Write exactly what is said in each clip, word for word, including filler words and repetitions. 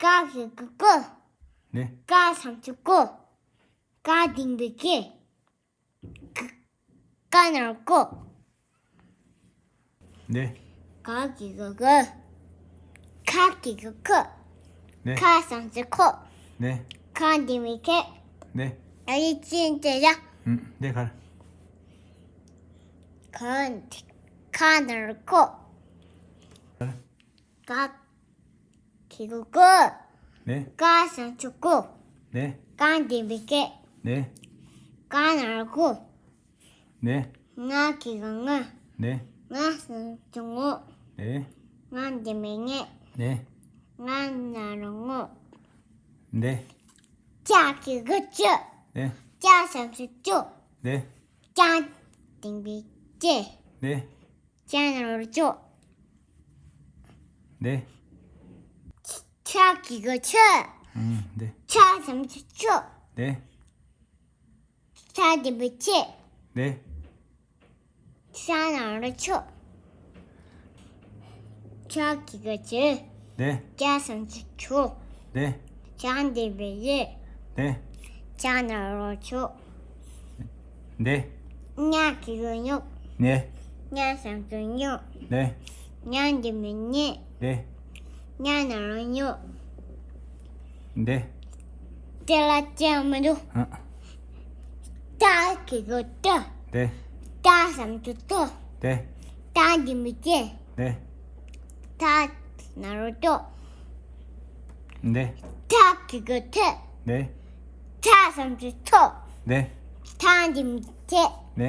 ཀ་གི་གུ་ཀུ། ནི། ཀ་སམ་ཅུ་ཀུ། ཀ་འདིང་བའི་ཀི། ཀ་ན་རོ་ཀུ། ནི། ག་གི་གུ་གུ། ཁ་གི་གུ་ཁུ། ནི། ཁ་སམ་ཅུ་ཁུ། ནི། ཁ་འདིང་བའི་ཁི། ནི། ཨ་ཡི་ཅི་ཅི་ཡ། ཨུམ། ནི་ག་ཁ་ཁ་ན་རོ་ཁུ། ག་གི་གུ་གུ། ནི། ཀ་སམ་ཅུ་ཀུ། ནི། ཀ་འདིང་བའི་ཀི། ནི། ཀ་ན་རོ་ཀུ། ནི། ང་གི་གུ་ངུ། ནི། ང་སམ་ཅུ་ངུ། ནི། ང་འདིང་བའི་ངི། ནི། ང་ན་རོ་ངུ། ནི། ཅ་གི་གུ་ཅུ། ནི། ཅ་སམ་ཅུ་ཅུ། ནི། ཅ་འདིང་བའི་ཅི། ནི། ཅ་ན་རོ་ཅོ། ནི། ཆ་གི་གུ་ཆུ། ཨུམ། ནི། ཆ་སམ་ཅུ་ཆུ། ནི། ཆ་འདིང་བའི་ཆི། ནི། ཆ་ན་རོ་ཆུ། ཆ་གི་གུ་ཆུ། ནི། ཆ་སམ་ཅུ་ཆུ། ནི། ཆ་འདིང་བའི་ཡི། ནི། ཆ་ན་རོ་ཆུ། ནི། ཉ་གི་གུ་ཉུ། ནི། ཉ་སམ་ཅུ་ཉུ། ནི། ཉ་འདིང་བའི་ཉི། ནི། ཉ་ན་རོ་ཉུ། ནི། ཏི་ལ་ཅི་ཡང་མི་འདུག་ཨ། ཏ་གི་གུ་ཏུ། ནི། ཏ་སམ་ཅུ་ཏུ། ནི། ཏ་འདིང་བའི་ཏི། ནི། ཏ་ན་རོ་ཏུ། ནི། ཐ་གི་གུ་ཐུ། ནི། ཐ་སམ་ཅུ་ཐུ། ནི། ཐ་འདིང་བའི་ཐི། ནི།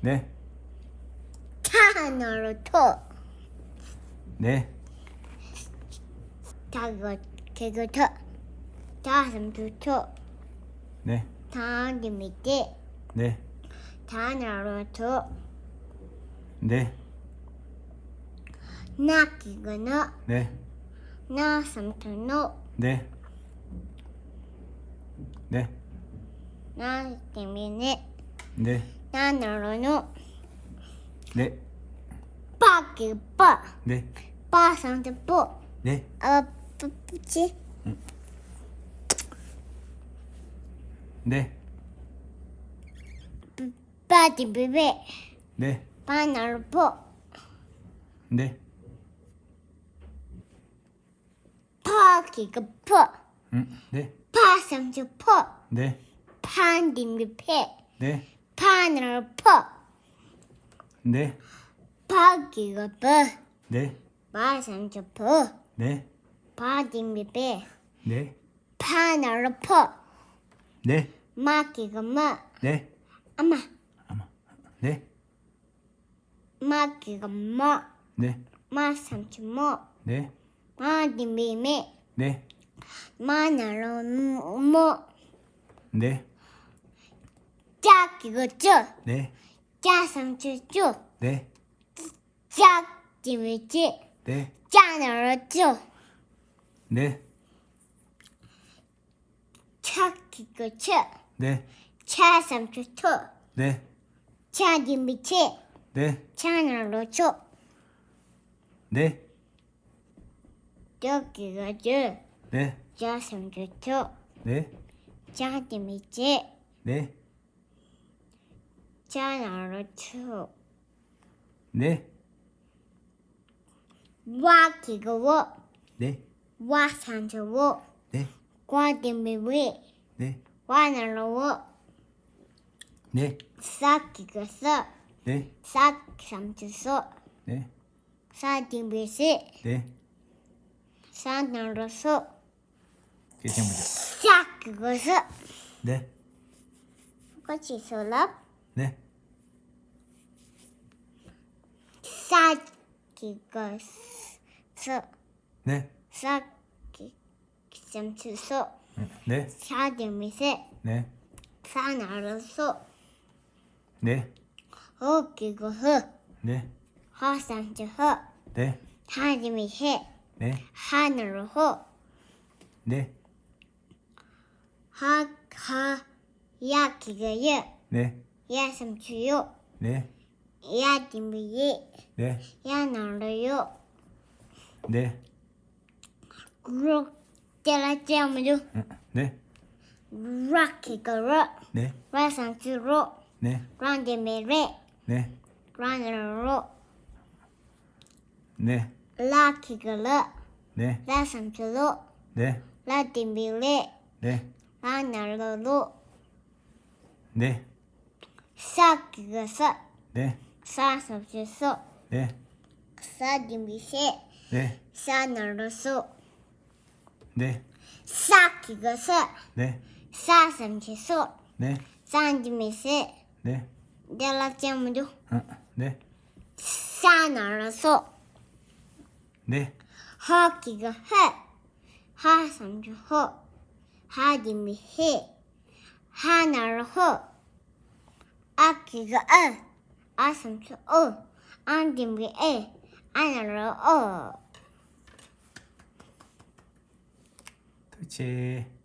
ནི། ཐ་ན་རོ་ཐུ། ནི། ཐ་གི་གུ་ཐུ། ཐ་སམ་ཅུ་ཐུ། ནི། ཐ་འདིང་བའི་ཏི། ནི། ཐ་ན་རོ་ཐུ། ནི། ན་གི་གུ་ནུ། ནི། ན་སམ་ཅུ་ནུ། ནི། ནི། ན་འདིང་བའི་ནི། ནི། ན་ན་རོ་ནུ། ནི། པ་གི་གུ་པུ། ནི། པ་སམ་ཅུ་པུ། ནི། ཨ་པུ་པུ་ཅི། ནི། པ་འདིང་བའི་པི། ནི། པ་ན་རོ་པུ། ནི། ཕ་གི་གུ་ཕུ། ཨུམ། ནི། ཕ་སམ་ཅུ་ཕུ། ནི། ཕ་འདིང་བའི་ཕི། ནི། ཕ་ན་རོ་ཕུ། ནི། བ་གི་གུ་བུ། ནི། བ་སམ་ཅུ་བུ། ནི། བ་འདིང་བའི་བི། ནི། བ་ན་རོ་བུ། ནི། མ་གི་གུ་མུ། ནི། ཨ་མ། ཨ་མ། ནི། མ་གི་གུ་མུ། ནི། མ་སམ་ཅུ་མུ། ནི། མ་འདིང་བའི་མི། ནི། མ་ན་རོ་མུ། ནི། ཅ་གི་གུ་ཅུ། ནི། ཅ་སམ་ཅུ་ཅུ། ནི། ཅ་འདིང་བའི་ཅི། ནི། ཅ་ན་རོ་ཅུ། ནི། ཆ་གི་གུ་ཆུ། ནི། ཆ་སམ་ཅུ་ཆུ། ནི། ཆ་འདིང་བའི་ཆི། ནི། ཆ་ན་རོ་ཆུ། ནི། ཇ་གི་གུ་ཇུ། ནི། ཇ་སམ་ཅུ་ཇུ། ནི། ཇ་འདིང་བའི་ཇི། ནི། ཇ་ན་རོ་ཇུ། ནི། ཝ་གི་གུ་ཝུ། ནི། ཝ་སམ་ཅུ་ཝུ། ནི། ཝ་འདིང་བའི་ཝི། ནི། ཝ་ན་རོ་ཝུ། ནི། ས་གི་གུ་སུ། ནི། ས་སམ་ཅུ་སུ། ནི། ས་འདིང་བའི་སི། ནི། ས་ན་རོ་སུ། སྐད་ཆེན་པོ་བརྗོད། ས་གི་གུ་སུ། ནི། ཀོ་ཅི་སུ་ལབ། ནི། ས་གི་གུ་སུ། ནི། ས་གི་སམ་ཅུ་སུ། ནི། ས་འདིང་བའི་སི། ནི། ས་ན་རོ་སུ། ནི། ཧོ་གི་གུ་ཧུ། ནི། ཧ་སམ་ཅུ་ཧུ། ནི། ཧ་འདིང་བའི་ཧི། ནི། ཧ་ན་རོ་ཧུ། ནི། ཧ་ཧ། ཡ་གི་གུ་ཡུ། ནི། ཡ་སམ་ཅུ་ཡུ། ནི། ཡ་འགྲེང་བུ་ཡི། ལེ། ཡ་ན་རོ་ཡོ། ལེ། རོ། དེ་ལ་ཅི་ཡང་མི་འདུག་ལེ། ར་གི་གུ་རུ། ལེ། ར་ས་མཚམས་རོ། ལེ། ར་འགྲེང་བུ་རེ། ལེ། ར་ན་རོ་རོ། ལེ། ལ་གི་གུ་ལུ། ལེ། ལ་ས་མཚམས་ལོ། ལེ། ལ་འགྲེང་བུ་ལེ། ལེ། ལ་ན་རོ་ལོ། ལེ། ས་གི་གུ་སུ། ལེ། ས་ས་མཚམས་སུ། ལེ། ས་འགྲེང་བུ་སེ། ལེ། ས་ན་རོ་སོ། ལེ། ས་གི་གུ་སུ། ལེ། ས་ས་མཚམས་སོ། ལེ། ས་འགྲེང་བུ་སེ། ལེ། དེ་ལ་ཅི་ཡང་མི་འདུག་ལེ། ས་ན་རོ་སོ། ལེ། ཧ་གི་གུ་ཧུ། ཧ་ས་མཚམས་ཧོ། ཧ་འགྲེང་བུ་ཧེ། ཧ་ན་རོ་ཧོ། ཨ་གི་གུ་ཨུ། ཨ་ས་མཚམས་ཨོ། ཨ་འགྲེང་བུ་ཨེ། ཨ་ན་རོ་ཨོ། ཐུགས་རྗེ་ཆེ།